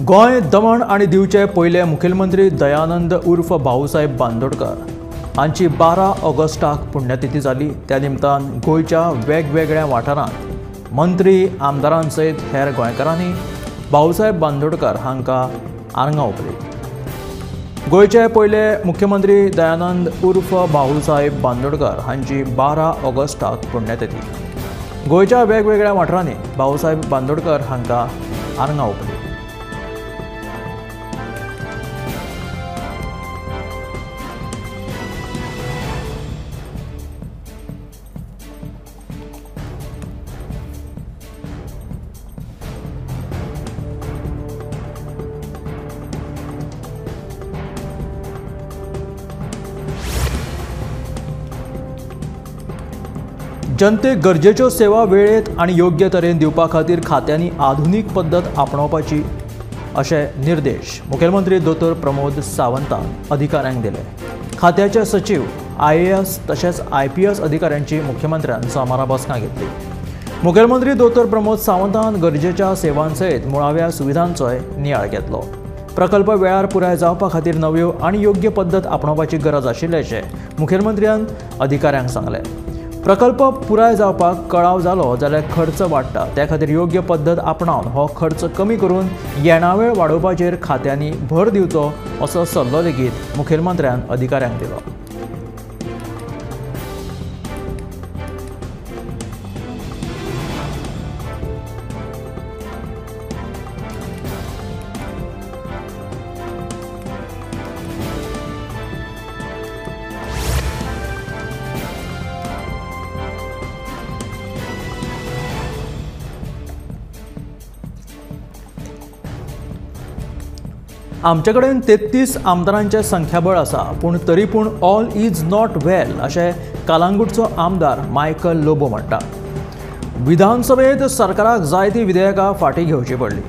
गोंय, दमण आनी दीवचे पयले मुखेलमंत्री दयानंद उर्फ भाऊसाहेब बांदोडकर हांची 12 ऑगस्टाक पुण्यतिथी जाली. त्या निमतान गोंयच्या वेगवेगळ्या वाठारांत मंत्री, आमदारां सयत हेर गोंयकारांनी भाऊसाहेब बांदोडकर हांकां आर्गां ओंपली. गोंयचे पयले मुख्यमंत्री दयानंद उर्फ भाऊसाहेब बांदोडकर हांची 12 ऑगस्टाक पुण्यतिथी. गोंयच्या वेगवेगळ्या वाठारांनी भाऊसाहेब बांदोडकर हांकां आर्गां ओंपली. जनतेक गरजेच्यो सेवा वेळेत आनी योग्य तरेन दिवपा खातीर खात्यांनी आधुनीक पद्दत आपणावपाची अशे निर्देश मुखेलमंत्री दोतोर प्रमोद सावंतान अधिकाऱ्यांक दिले. खात्याचे सचीव, IAS तशेंच IPS अधिकाऱ्यांची मुख्यमंत्र्यान सोमारा बसका घेतली. मुखेलमंत्री दोतोर प्रमोद सावंतान गरजेच्या सेवांसयत मुळाव्या सुविधांचोय नियाळ घेतलो. प्रकल्प वेळार पुराय जावपा खातीर नव्यो आनी योग्य पद्दत आपणावपाची गरज आशिल्ल्याचें मुखेलमंत्र्यान अधिकाऱ्यांक सांगलें. प्रकल्प पुराय जावपाक कळाव जालो जाल्यार खर्च वाडटा, त्या खातीर योग्य पद्दत आपणावन हो खर्च कमी करून येणावळ वाडोवपाचेर खात्यांनी भर दिवचो असो सल्लो लेगीत मुखेलमंत्र्यान अधिकाऱ्यांक दिलो. आमचे कडेन 33 आमदारांचें संख्याबळ आसा, पूण तरी पूण ऑल is not वेल अशें कालांगूटचो आमदार मायकल लोबो म्हणटा. विधानसभेंत सरकाराक जायतीं विधेयकां फाटीं घेवची पडली.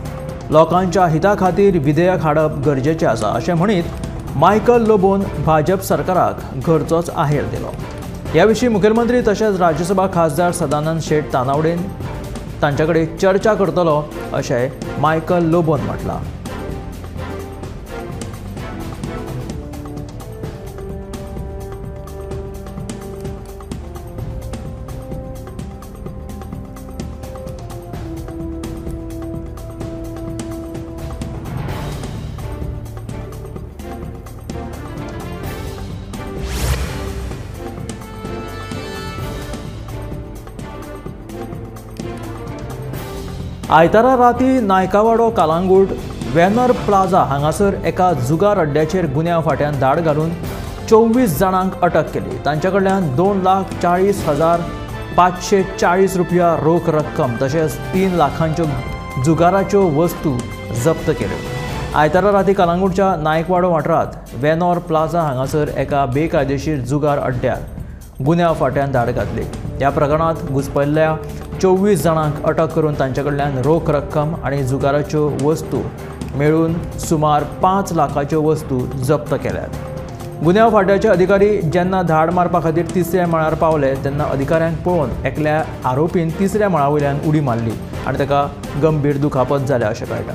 लोकांच्या हिता खातीर विधेयक हाडप गरजेचें आसा अशें म्हणीत मायकल लोबोन भाजप सरकाराक घरचोच आहेर दिलो. ह्या विशीं मुखेलमंत्री तशेंच राज्यसभा खासदार सदानंद शेट तानावडेन तांचे कडेन चर्चा करतलो अशें मायकल लोबोन म्हटलां. आयतारा राती नायकावाडो कालांगूट वेनर प्लाझा हांगासर एका जुगार अड्ड्याचेर गुन्यांव फाट्यान धाड घालून 24 जाणांक अटक केली. तांचे कडल्यान 2,40,540 रुपया रोख रक्कम तशेंच 3 लाखांच्यो जुगाराच्यो वस्तू जप्त केल्यो. आयतारा राती कालांगूटच्या नायकवाडो वाठारांत वेनॉर प्लाझा हांगासर एका बेकायदेशीर जुगार अड्ड्यार गुन्यांव फाट्यान धाड घातली. ह्या प्रकरणांत घुसपल्ल्या 24 जाणांक अटक करून तांचे कडल्यान रोख रक्कम आनी जुगाराच्यो वस्तू मेळून सुमार 5 लाखाच्यो वस्तू जप्त केल्यात. गुन्यांव फांट्याचे अधिकारी जेन्ना धाड मारपा खातीर तिसऱ्या मळार पावले तेन्ना अधिकाऱ्यांक पळोवन एकल्या आरोपीन तिसऱ्या मळा वयल्यान उडी मारली आनी ताका गंभीर दुखापत जाल्या अशें कळटा.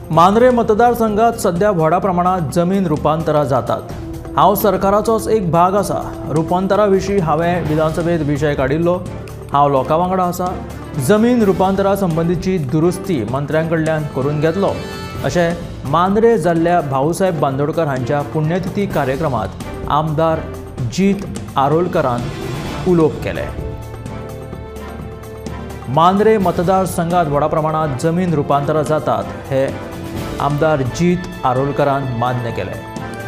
मांद्रे मतदारसंघात सध्या व्हडा प्रमाणात जमीन रुपांतरां जातात. हांव सरकाराचोच एक भाग आसा. रुपांतरा विशीं हांवें विधानसभेत विशय काडिल्लो. हांव लोकां वांगडा आसा. जमीन रुपांतरा संबंदीची दुरुस्ती मंत्र्यां कडल्यान करून घेतलो अशें मांद्रे जाल्ल्या भाऊसाहेब बांदोडकर हांच्या पुण्यतिथी कार्यक्रमात आमदार जीत आरोलकरान उलोवप केलें. मांद्रे मतदारसंघात व्हडा प्रमाणात जमीन रुपांतरां जातात हे आमदार जीत आरोलकरान मान्य केलें.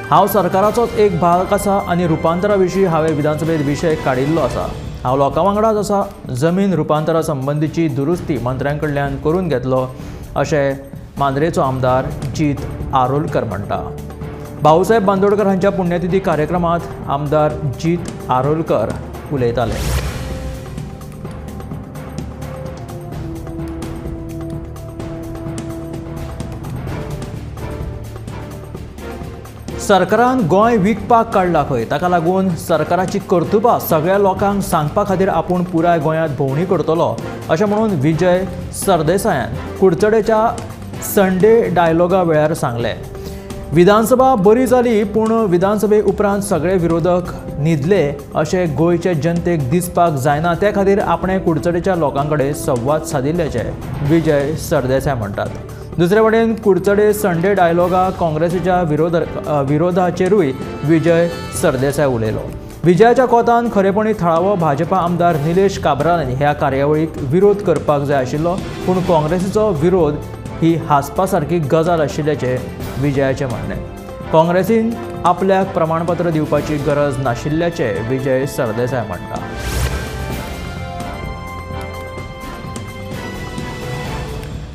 हांव सरकाराचोच एक भाग आसा आनी रुपांतरा विशीं हांवें विधानसभेत विशय काडिल्लो आसा. हांव लोकां वांगडाच आसा. जमीन रुपांतरा संबंदीची दुरुस्ती मंत्र्यां कडल्यान करून घेतलो अशें मांद्रेचो आमदार जीत आरोलकर म्हणटा. भाऊसाहेब बांदोडकर हांच्या पुण्यतिथी कार्यक्रमात आमदार जीत आरोलकर उलयताले. सरकारान गोंय विकपाक काडला खंय, ताका लागून सरकाराची कर्तुबां सगळ्या लोकांक सांगपा खातीर आपूण पुराय गोंयांत भोंवडी करतलो अशें म्हणून विजय सरदेसायान कुडचडेच्या संडे डायलॉगा वेळार सांगलें. विधानसभा बरी जाली पूण विधानसभे उपरांत सगळे विरोधक न्हिदले अशें गोंयचे जनतेक दिसपाक जायना, ते खातीर आपणें कुडचडेच्या लोकां कडेन संवाद सादिल्ल्याचें विजय सरदेसाय म्हणटात. दुसरे वटेन कुडचडे संडे डायलॉगा काँग्रेसीच्या विरोधाचेरूय विजय सरदेसाय उलयलो. विजयाच्या कोतान खरेपणी थळावो भाजपा आमदार निलेश काब्रालान ह्या कार्यावळीक विरोध करपाक जाय आशिल्लो, पूण काँग्रेसीचो विरोध ही हांसपा सारकी गजाल आशिल्ल्याचें विजयाचें म्हणणें. काँग्रेसीन आपल्याक प्रमाणपत्र दिवपाची गरज नाशिल्ल्याचें विजय सरदेसाय म्हणटा.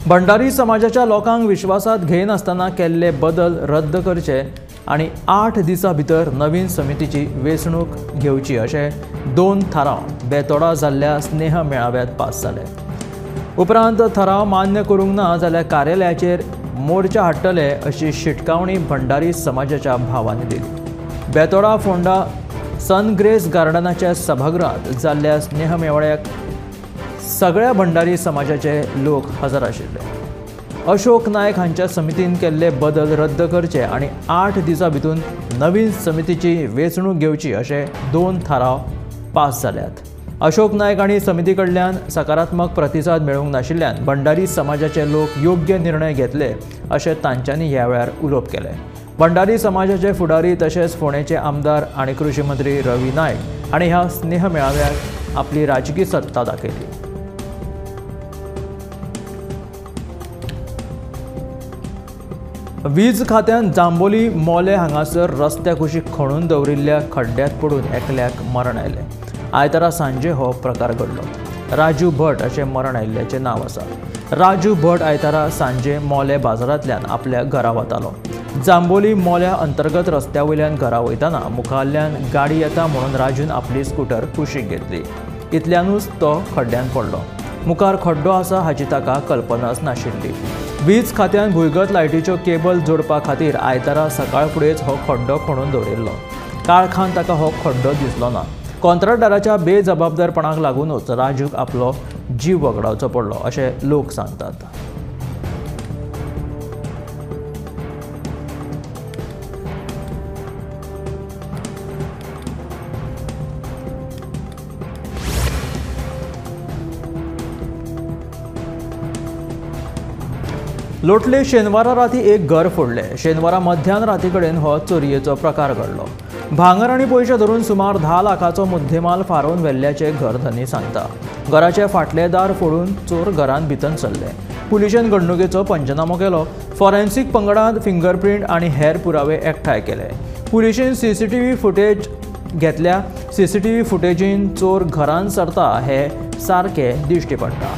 भंडारी समाजाच्या लोकांक विश्वासात घेयनासतना केल्ले बदल रद्द करचे आनी 8 दिसां भितर नवीन समितीची वेंचणूक घेवची अशे 2 थाराव बेतोडा जाल्ल्या स्नेह मेळाव्यात पास जाले. उपरांत थाराव मान्य करूंक ना जाल्यार कार्यालयाचेर मोर्चा हाडटले अशी शिटकावणी भंडारी समाजाच्या भावांनी दिली. बेतोडा फोंडा सनग्रेस गार्डनाच्या सभागृहात जाल्ल्या स्नेह मेळाव्याक सगळ्या भंडारी समाजाचे लोक हजर आशिल्ले. अशोक नायक हांच्या समितीन केल्ले बदल रद्द करचे आनी 8 दिसां भितर नवीन समितीची वेंचणूक घेवची अशे 2 थाराव पास जाल्यात. अशोक नायक आनी समिती कडल्यान सकारात्मक प्रतिसाद मेळूंक नाशिल्ल्यान भंडारी समाजाचे लोक योग्य निर्णय घेतले अशें तांच्यांनी ह्या वेळार उलोवप केलें. भंडारी समाजाचे फुडारी तशेंच फोंडेचे आमदार आनी कृशी मंत्री रवी नायक हांणी ह्या स्नेह मेळाव्याक आपली राजकी सत्ता दाखयली. वीज खात्यान जांबोली मोले हांगासर रस्त्या कुशीक खणून दवरिल्ल्या खड्ड्यांत पडून एकल्याक मरण आयलें. आयतारा सांजे हो प्रकार घडलो. राजू भट अशें मरण आयिल्ल्याचें नांव आसा. राजू भट आयतारा सांजे मोले बाजारांतल्यान आपल्या घरा वतालो. जांबोली मोल्या अंतर्गत रस्त्या वयल्यान घरा वयतना मुखाल्ल्यान गाडी येता म्हणून राजून आपली स्कूटर कुशीक घेतली. इतल्यानूच तो खड्ड्यांत पडलो. मुखार खड्डो आसा हाची ताका कल्पनाच नाशिल्ली. वीज खात्यान भुंयगत लायटीच्यो केबल जोडपा खातीर आयतारा सकाळ फुडेंच हो खड्डो खणून दवरिल्लो. काळखान ताका हो खड्डो दिसलो ना. कॉन्ट्रॅक्टदाराच्या बेजबाबदारपणाक लागूनच राजूक आपलो जीव वगडावचो पडलो अशें लोक सांगतात. लोटले शेनवारा राती एक घर फोडलें. शेनवारा मध्यान राती कडेन हो चोरयेचो प्रकार घडलो. भांगर आनी पयशे धरून सुमार 10 लाखाचो मुद्देमाल फारोवन व्हेल्ल्याचें घरधनी सांगता. घराचे फाटले दार फोडून चोर घरांत भितर सरले. पुलिशेन घडणुकेचो पंचनामो केलो. फॉरेन्सिक पंगडान फिंगरप्रिंट आनी हेर पुरावे एकठांय केले. पुलिशेन सीसीटीव्ही फुटेज घेतल्या. सीसीटीव्ही फुटेजीन चोर घरांत सरता हे सारकें दिश्टी पडटा.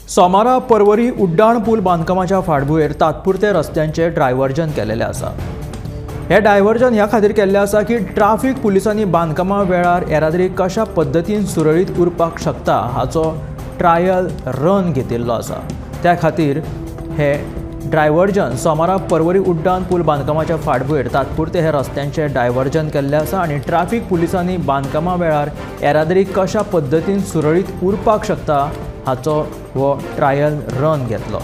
सोमारा पर्वरी उड्डाण पूल बांदकामाच्या फाटभुंयेर तात्पुरते रस्त्यांचे डायव्हर्जन केलेलें आसा. हे डायव्हर्जन ह्या खातीर केल्लें आसा की ट्राफीक पुलिसांनी बांदकामा वेळार येरादारी कशा पद्दतीन सुरळीत उरपाक शकता हाचो ट्रायल रन घेतिल्लो आसा. त्या खातीर हे डायव्हर्जन सोमारा पर्वरी उड्डाण पूल बांदकामाच्या फाटभुंयेर तात्पुरते हे रस्त्यांचे डायव्हर्जन केल्लें आसा आनी ट्राफीक पुलिसांनी बांदकामा वेळार येरादारी कशा पद्दतीन सुरळीत उरपाक शकता हाचो हो ट्रायल रन घेतलो.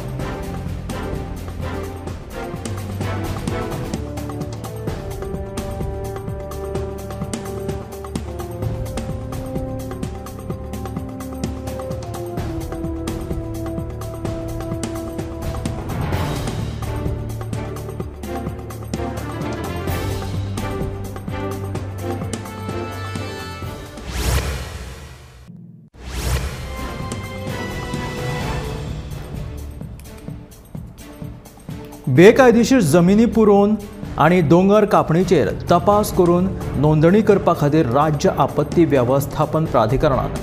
बेकायदेशीर जमिनी पुरोवन आनी दोंगर कापणीचेर तपास करून नोंदणी करपा खातीर राज्य आपत्ती वेवस्थापन प्राधिकरणान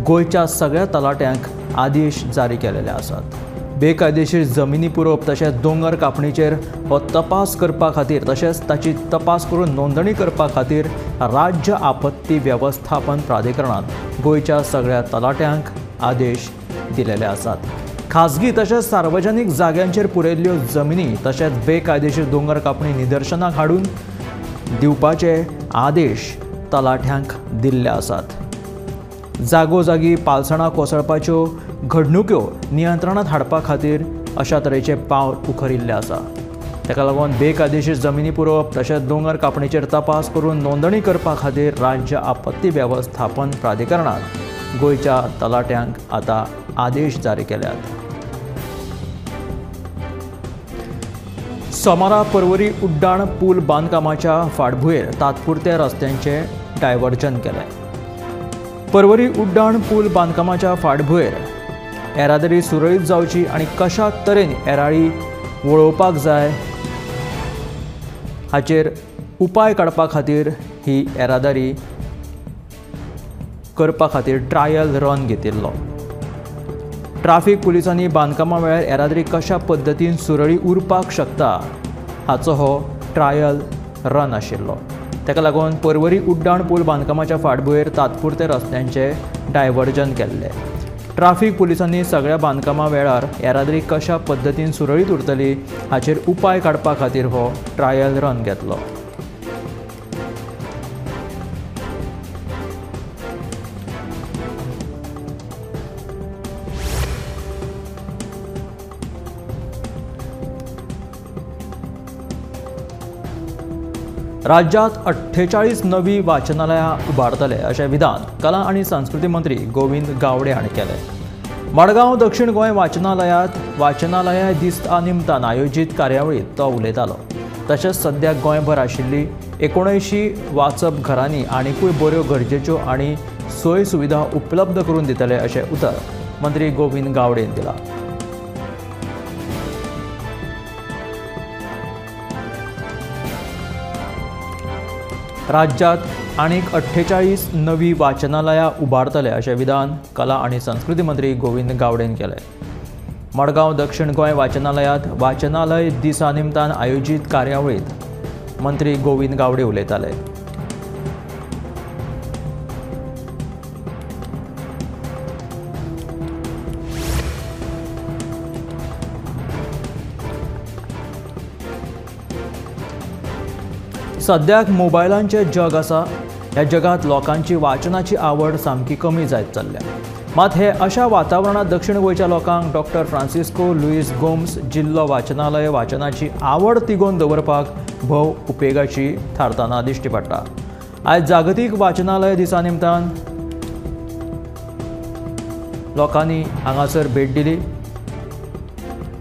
गोंयच्या सगळ्या तलाट्यांक आदेश जारी केलेले आसात। बेकायदेशीर जमिनी पुरोवप तशेंच दोंगर कापणीचेर हो तपास करपा खातीर तशेंच ताची तपास करून नोंदणी करपा खातीर राज्य आपत्ती वेवस्थापन प्राधिकरणान गोंयच्या सगळ्या तलाट्यांक आदेश दिलेले आसात। खाजगी तशेंच सार्वजनिक जाग्यांचेर पुरयल्ल्यो जमिनी तशेंच बेकायदेशीर दोंगर कापणी निदर्शनाक हाडून दिवपाचे आदेश तलाठ्यांक दिल्ले आसात। जागोजागी पालसणां कोसळपाच्यो घडणुक्यो नियंत्रणांत हाडपा खातीर अशा तरेचे पावल उखरिल्ले आसा। ताका लागून बेकायदेशीर जमिनी पुरोवप तशेंच दोंगर कापणीचेर तपास करून नोंदणी करपा खातीर राज्य आपत्ती वेवस्थापन प्राधिकरणान गोंयच्या तलाट्यांक आतां आदेश जारी केल्यात। सोमारा पर्वरी उड्डाण पूल बांदकामाच्या फाटभुंयेर तात्पुरत्या रस्त्यांचें डायवर्जन केलें। पर्वरी उड्डाण पूल बांदकामाच्या फाटभुंयेर येरादारी सुरळीत जावची आनी कशा तरेन येरादारी वळोवपाक जाय हाचेर उपाय काडपा खातीर ही येरादारी करपा खातीर ट्रायल रन घेतिल्लो। ट्राफीक पुलिसांनी बांदकामा वेळार येरादारी कशा पद्दतीन सुरळी उरपाक शकता हाचो हो ट्रायल रन आशिल्लो। ताका लागून पर्वरी उड्डाण पूल बांदकामाच्या फाटभुंयेर तात्पुरते रस्त्यांचे डायवर्जन केल्लें। ट्राफीक पुलिसांनी सगळ्या बांदकामा वेळार येरादारी कशा पद्दतीन सुरळीत उरतली हाचेर उपाय काडपा खातीर हो ट्रायल रन घेतलो। राज्यात 48 नवी वाचनालयां उबारतले अशें विधान कला आनी संस्कृती मंत्री गोविंद गावडे हांणी केलें। मडगांव दक्षिण गोंय वाचनालयांत वाचनालय दिसा निमतान आयोजीत कार्यावळींत तो उलयतालो। तशेंच सद्या गोंयभर आशिल्ली 79 वाचप घरांनी आनिकूय बऱ्यो गरजेच्यो आनी सोय सुविधा उपलब्ध करून दितले अशें उतर मंत्री गोविंद गावडेन दिलां। राज्यात आनीक 48 नवी वाचनालयां उबारतले अशें विधान कला आनी संस्कृती मंत्री गोविंद गावडेन केलें। मडगांव दक्षिण गोंय वाचनालयांत वाचनालय दिसा निमतान आयोजीत कार्यावळींत मंत्री गोविंद गावडे उलयताले। सद्याक मोबायलांचें जग आसा। ह्या जगांत लोकांची वाचनाची आवड सामकी कमी जायत चल्ल्या। मात हे अशा वातावरणांत दक्षिण गोंयच्या लोकांक डॉक्टर फ्रांसिस्को लुईस गोम्स जिल्लो वाचनालय वाचनाची आवड तिगोवन दवरपाक भोव उपेगाची थारतना दिश्टी पडटा। आयज जागतीक वाचनालय दिसा निमतान लोकांनी हांगासर भेट दिली।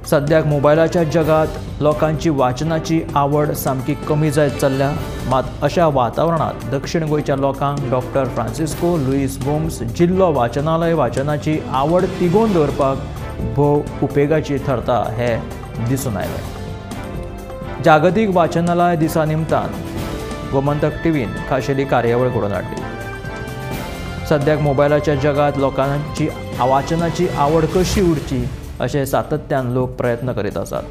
सद्याक मोबायलाच्या जगांत लोकांची वाचनाची आवड सामकी कमी जायत चल्ल्या। मात अशा वातावरणांत दक्षिण गोंयच्या लोकांक डॉक्टर फ्रांसिस्को लुईस गोम्स जिल्लो वाचनालय वाचनाची आवड तिगोवन दवरपाक भोव उपेगाची थारता हें दिसून आयलें। जागतीक वाचनालय दिसा निमतान गोमंतक टीव्हीन खाशेली कार्यावळ घडोवन हाडली। सद्याक मोबायलाच्या जगांत लोकांची वाचनाची आवड कशी उरची अशें सातत्यान लोक प्रयत्न करीत आसात।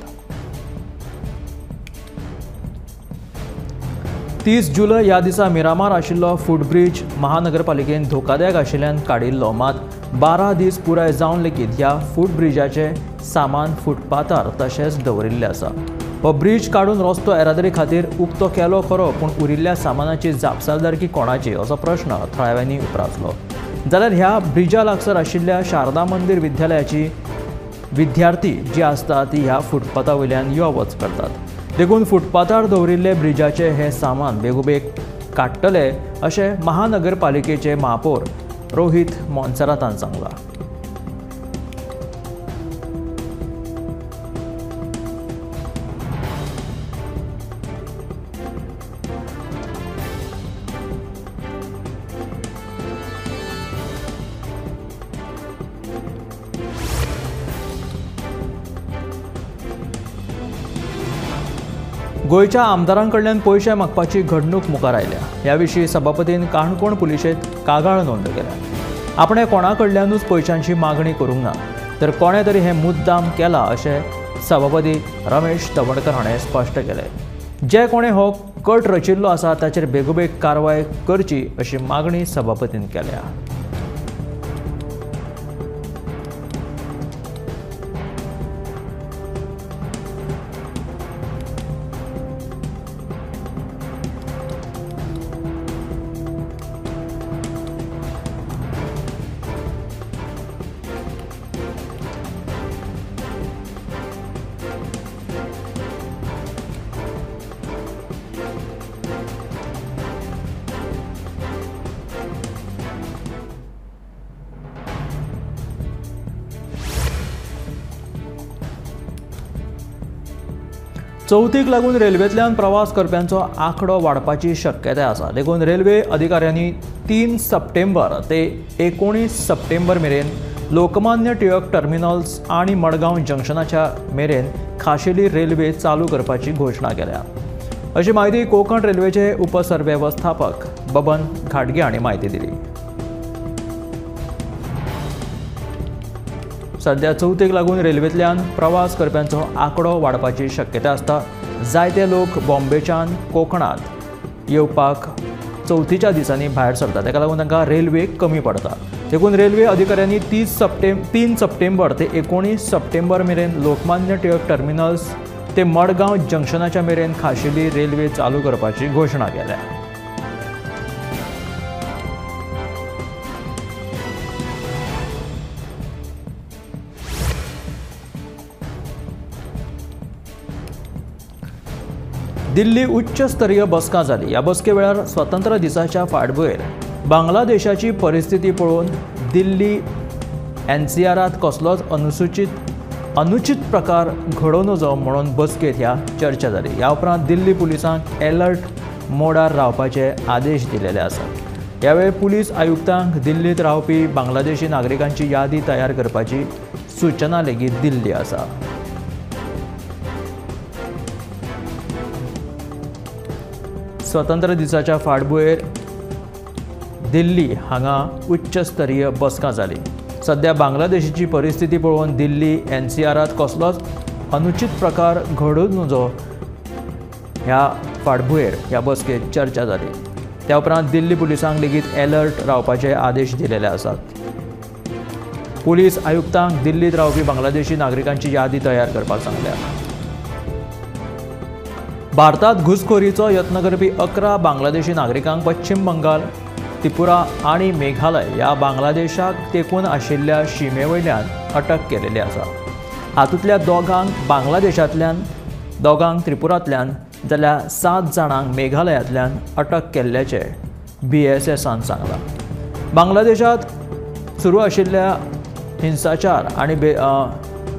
30 जुलय ह्या दिसा मिरामार आशिल्लो फुटब्रीज महानगरपालिकेन धोकादायक आशिल्ल्यान काडिल्लो। मात 12 दीस पुराय जावन लेगीत ह्या फुटब्रिजाचें सामान फुटपाथार तशेंच दवरिल्लें आसा। हो ब्रीज काडून रस्तो येरादारी खातीर उक्तो केलो खरो, पूण उरिल्ल्या सामानाची जापसालदारकी कोणाची असो प्रश्न थळाव्यांनी उप्रासलो। जाल्यार ह्या ब्रिजा लागसार आशिल्ल्या शारदा मंदीर विद्यालयाची विद्यार्थी जी आसता ती ह्या फुटपाथा वयल्यान यो वच करतात। देखून फुटपाथार दवरिल्ले ब्रिजाचे हे सामान बेगोबेग काडटले अशें महानगरपालिकेचे महापौर रोहित मोन्सेरातान सांगलां। गोंयच्या आमदारां कडल्यान पयशे मागपाची घडणूक मुखार आयल्या. ह्या विशीं सभापतीन काणकोण पुलिशेंत कागाळ नोंद केल्या. आपणें कोणा कडल्यानूच पयशांची मागणी करूंक ना, तर कोणें तरी हें मुद्दाम केलां अशें सभापती रमेश तवडकर हाणें स्पश्ट केलें. जे कोणें हो कट रचिल्लो आसा ताचेर बेगोबेग कारवाय करची अशी मागणी सभापतीन केल्या. चवथीक लागून रेल्वेंतल्यान प्रवास करप्यांचो आंकडो वाडपाची शक्यताय आसा. देखून रेल्वे अधिकाऱ्यांनी 3 सप्टेंबर ते 19 सप्टेंबर मेरेन लोकमान्य टिळक टर्मिनल्स आनी मडगांव जंक्शनाच्या मेरेन खाशेली रेल्वे चालू करपाची घोशणा केल्या. अशी म्हायती कोंकण रेल्वेचे उपसरवेवस्थापक बबन घाटगे हांणी म्हायती दिली. सध्या चवथीक लागून रेल्वेंतल्यान प्रवास करप्यांचो आंकडो वाडपाची शक्यता आसता. जायते लोक बॉम्बेच्यान कोकणांत येवपाक चवथीच्या दिसांनी भायर सरतात, ताका लागून तांकां रेल्वे कमी पडटा. देखून रेल्वे अधिकाऱ्यांनी 3 सप्टेंबर ते 19 सप्टेंबर मेरेन लोकमान्य टिळक टर्मिनल्स ते मडगांव जंक्शनाच्या मेरेन खाशेली रेल्वे चालू करपाची घोशणा केल्या. दिल्ली उच्च स्तरीय बसका जाली. ह्या बसके वेळार स्वतंत्र दिसाच्या फाटभुंयेर बांगलादेशाची परिस्थिती पळोवन दिल्ली एनसीआरांत कसलोच अनुचित प्रकार घडोवं नजो म्हणून बसकेंत ह्या चर्चा जाली. ह्या उपरांत दिल्ली पुलिसांक एलर्ट मोडार रावपाचे आदेश दिलेले आसात. ह्या वेळार पुलीस आयुक्तांक दिल्लींत रावपी बांगलादेशी नागरिकांची यादी तयार करपाची सूचना लेगीत दिल्ली आसा. स्वतंत्र दिसाच्या फाटभुंयेर दिल्ली हांगा उच्च स्तरीय बसका जाली. सध्या बांगलादेशाची परिस्थिती पळोवन दिल्ली एनसीआरांत कसलोच अनुचित प्रकार घडूं नजो ह्या फाटभुंयेर ह्या बसकेंत चर्चा जाली. त्या उपरांत दिल्ली पुलिसांक लेगीत एलर्ट रावपाचे आदेश दिलेले आसात. पुलीस आयुक्तांक दिल्लींत रावपी बांगलादेशी नागरिकांची यादी तयार करपाक सांगल्या. भारतात घुसखोरीचो यत्न करपी 11 बांगलादेशी नागरिकांक पश्चिम बंगाल, त्रिपुरा आनी मेघालय ह्या बांगलादेशाक तेंकून आशिल्ल्या शिमे वयल्यान अटक केलेली आसा. हातूंतल्या 2 बांगलादेशांतल्यान, 2 त्रिपुरांतल्यान जाल्यार 7 जाणांक मेघालयांतल्यान अटक केल्ल्याचें बीएसएसान सांगलां. बांगलादेशांत सुरू आशिल्ल्या हिंसाचार आनी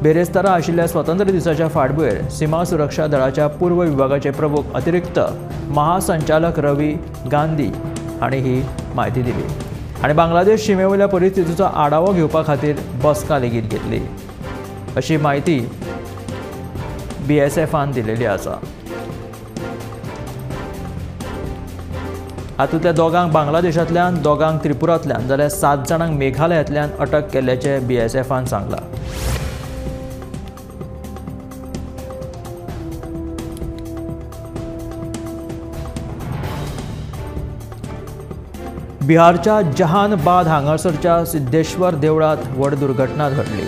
बेरेस्तारा आशिल्ल्या स्वतंत्र दिसाच्या फाटभुंयेर सीमा सुरक्षा दळाच्या पूर्व विभागाचे प्रमुख अतिरिक्त महासंचालक रवी गांधी हांणी ही म्हायती दिली आनी बांगलादेश शिमेवयल्या परिस्थितीचो आढावो घेवपा खातीर बसका लेगीत घेतली अशी म्हायती बीएसएफान दिलेली आसा. हातूंतल्या 2 बांगलादेशांतल्यान, 2 त्रिपुरांतल्यान जाल्यार 7 जाणांक मेघालयांतल्यान अटक केल्ल्याचें बीएसएफान सांगलां. बिहारच्या जहानबाद हांगासरच्या सिद्धेश्वर देवळांत व्हड दुर्घटना घडली.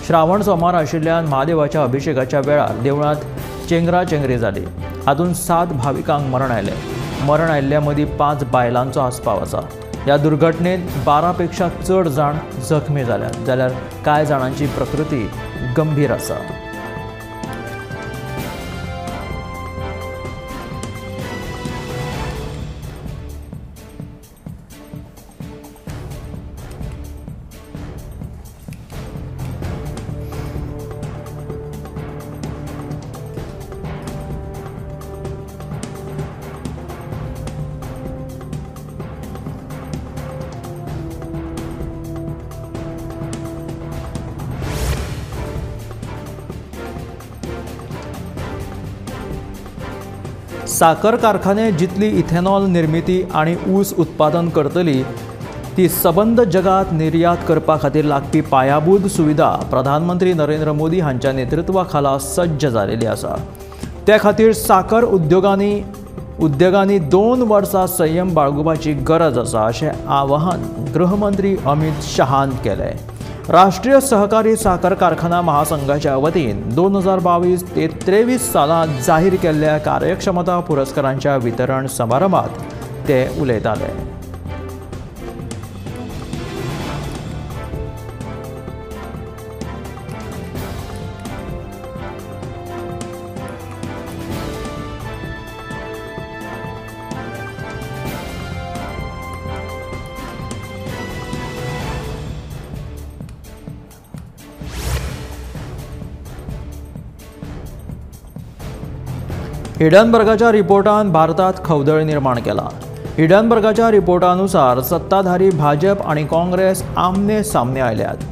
श्रावण सोमार आशिल्ल्यान महादेवाच्या अभिषेकाच्या वेळार देवळांत चेंगराचेंगरी जाली. हातूंत 7 भाविकांक मरण आयलें. मरण आयिल्ल्या मदीं 5 बायलांचो आस्पाव आसा. ह्या दुर्घटनेत 12 पेक्षा चड जाण जखमी जाल्यात, जाल्यार कांय जाणांची प्रकृती गंभीर आसा. साकर कारखाने जितली इथेनॉल निर्मिती आनी ऊस उत्पादन करतली ती सबंद जगात निर्यात करपा खातीर लागपी पायाभूत सुविधा प्रधानमंत्री नरेंद्र मोदी हांच्या नेतृत्वा खाला सज्ज जाल्ली आसा। त्या खातीर साकर उद्योगांनी 2 वर्सां संयम बाळगुपाची गरज आसा अशें आवाहन गृहमंत्री अमित शहान केलें। राष्ट्रीय सहकारी साकर कारखाना महासंघाच्या वतीन 2022 ते 23 सालांत जाहीर केल्ल्या कार्यक्षमता पुरस्कारांच्या वितरण समारंभात ते उलयताले। हिडनबर्गाच्या रिपोर्टान भारतात खवदळ निर्माण केला। हिडनबर्गाच्या रिपोर्टानुसार सत्ताधारी भाजप आणि काँग्रेस आमने सामने आयल्यात।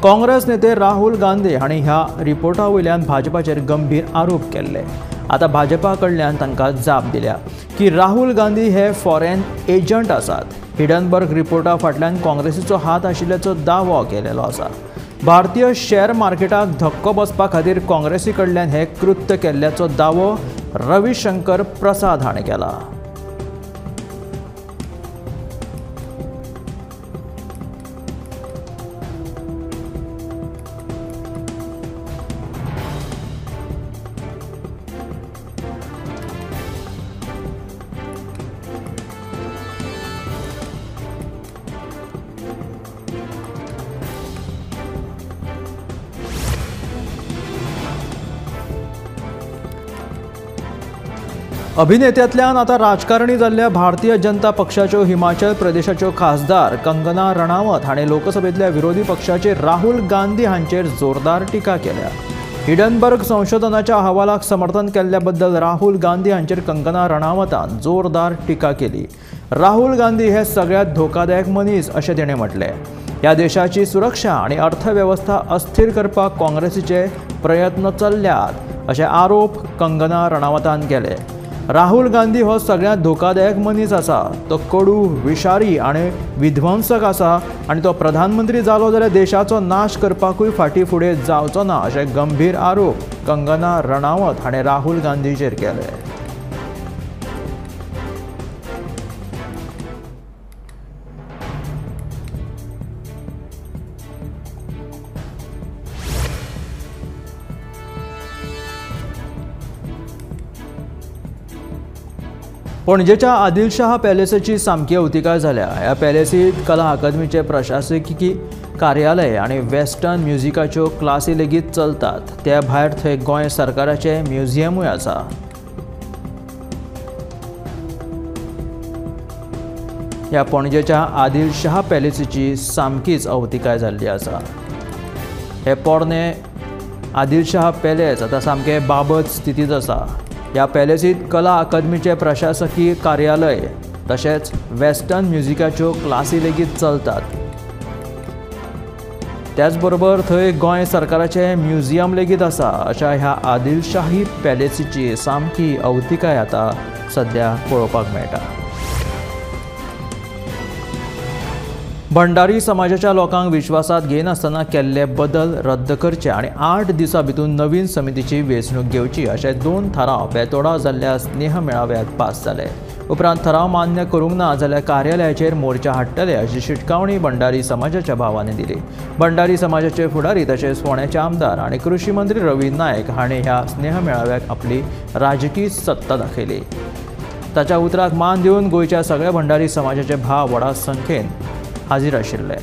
काँग्रेस नेते राहुल गांधी हांणी ह्या रिपोर्टा वयल्यान भाजपाचेर गंभीर आरोप केल्ले। आतां भाजपा कडल्यान तांकां जाप दिल्या की राहुल गांधी हे फॉरेन एजंट आसात। हिडनबर्ग रिपोर्टा फाटल्यान काँग्रेसीचो हात आशिल्ल्याचो दावो केलेलो आसा। भारतीय शेअर मार्केटाक धक्को बसपा खातीर काँग्रेसी कडल्यान हे कृत्य केल्ल्याचो दावो रविशंकर प्रसाद हाणें केला। अभिनेत्यांतल्यान आतां राजकारणी जाल्ल्या भारतीय जनता पक्षाच्यो हिमाचल प्रदेशाच्यो खासदार कंगना रणावत हाणें लोकसभेंतल्या विरोधी पक्षाचे राहुल गांधी हांचेर जोरदार टिका केल्या। हिडनबर्ग संशोधनाच्या अहवालाक समर्थन केल्ल्या बद्दल राहुल गांधी हांचेर कंगना रणावतान जोरदार टिका केली। राहुल गांधी हे सगळ्यांत धोकादायक मनीस अशें तिणें म्हटलें। ह्या देशाची सुरक्षा आनी अर्थवेवस्था अस्थिर करपाक काँग्रेसीचे प्रयत्न चल्ल्यात अशे आरोप कंगना रणावतान केले। राहुल गांधी हो सगळ्यांत धोकादायक मनीस आसा। तो कडू, विशारी आनी विध्वंसक आसा आनी तो प्रधानमंत्री जालो जाल्यार देशाचो नाश करपाकूय फाटीं फुडें जावचो ना अशे गंभीर आरोप कंगना रणावत हाणें राहुल गांधीचेर केले। पणजेच्या आदिलशाह पॅलेसाची सामकी अवतिकाय जाल्या। ह्या पॅलेसीत कला अकादमीचे प्रशासकीय कार्यालय आनी वेस्टर्न म्युझिकाच्यो क्लासी लेगीत चलतात। त्या भायर थंय गोंय सरकाराचें म्युझियमूय आसा। ह्या पणजेच्या आदिलशाह पॅलेसीची सामकीच अवतिकाय जाल्ली आसा। हे पोरणे आदिलशाह पॅलेस आतां सामकें बाबत स्थितींत आसा। ह्या पॅलेसीत कला अकादमीचे प्रशासकीय कार्यालय तशेंच वेस्टर्न म्युझिकाच्यो क्लासी लेगीत चलतात। त्याचबरोबर थंय गोंय सरकाराचें म्युझियम लेगीत आसा। अशा ह्या आदिलशाही पॅलेसीची सामकी अवतिकाय आतां सद्या पळोवपाक मेळटा। भंडारी समाजाच्या लोकांक विश्वासात घेनासतना केल्ले बदल रद्द करचे आनी 8 दिसां भितर नवीन समितीची वेंचणूक घेवची अशे 2 थाराव बेतोडा जाल्ल्या स्नेह मेळाव्यात पास जाले। उपरांत थाराव मान्य करूंक ना जाल्यार कार्यालयाचेर मोर्चा हाडटले अशी शिटकावणी भंडारी समाजाच्या भावांनी दिली। भंडारी समाजाचे फुडारी तशेंच फोंड्याचे आमदार आनी कृशी मंत्री रवी नायक हांणी ह्या स्नेह मेळाव्याक आपली राजकीय सत्ता दाखयली। ताच्या उतराक मान दिवन गोंयच्या सगळ्या भंडारी समाजाचे भाव व्हडा संख्येन हाजीर आशिल्ले।